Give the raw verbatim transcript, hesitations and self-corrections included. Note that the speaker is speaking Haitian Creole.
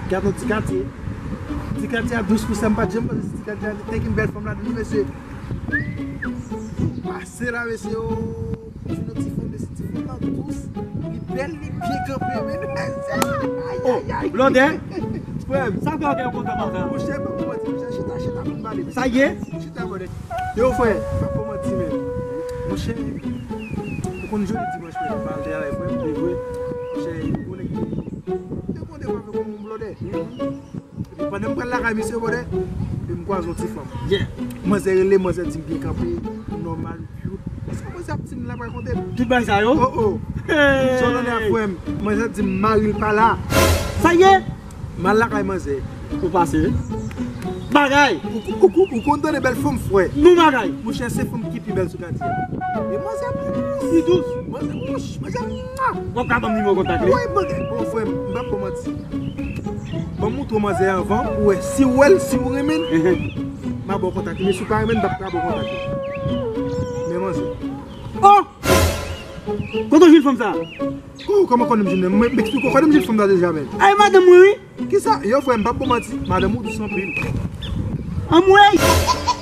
Gad yon ti katye. Ti katye a dous pou sa, m pa t janm panse se ti katye a te gen bèl fanm ladan li, mesye. Pase la, mesye, o. Ti nou ti fanm, mesye, ti fanm nan dous. Li bèl, li byen kanpe, men mesye. Ay, oh, ay, ay. Blòdè. Frè m, sa fè w gen kontan maten an? Monchè, pa pou manti, monchè, chita, chita pou m pale, mesye. Sa ye? Chita, brother. Yo, frè, pa pou manti, men. Monchè, ou konn jodi dimanch, men, m pral travay, frè m, te vre. Monchè, ou konnen ki, te konn te pa fè kòman m blòdè. Epi pandan m pral lakay misye, brother, epi m kwaze yon ti fanm. Yeah. Manzè rele, manzè di m byen kanpe, nòmal, cute. Sa manzè ap di m la pral konte m. Tout bagay sa yo? Oh, oh. Hey! Son nan frè m. Manzè di m mari l pa la. Sa ye? M al lakay manzè. Ou pase. Bagay! Ou, ou, ou, ou konn tande bèl fanm, frè? Non, bagay! Monchè, se fanm ki pi bèl sou katye a. E manzè pi dous. Pi dous? Manzè, wouch, manzè, mwa! W ap ka ban m nimewo kontak li? Wi, manzè, bon, frè m, m p ap ba w manti. Ban m montre w manzè anvan, pou w wè. Si w wè l, si w renmen l, m a ba w kontak li. Men si w pa renmen l, m p ap ka ba w kontak li. Men manzè. Oh! Kote w jwenn fanm sa? Kou, kòman konnen m jwenn nan? M, m eksplike w, konnen m jwenn fanm nan deja, men. Ay, madanm mwen, wi. Kisa? Yo, frè m, pa pou manti. Madanm ou dous anpil. Anmwey!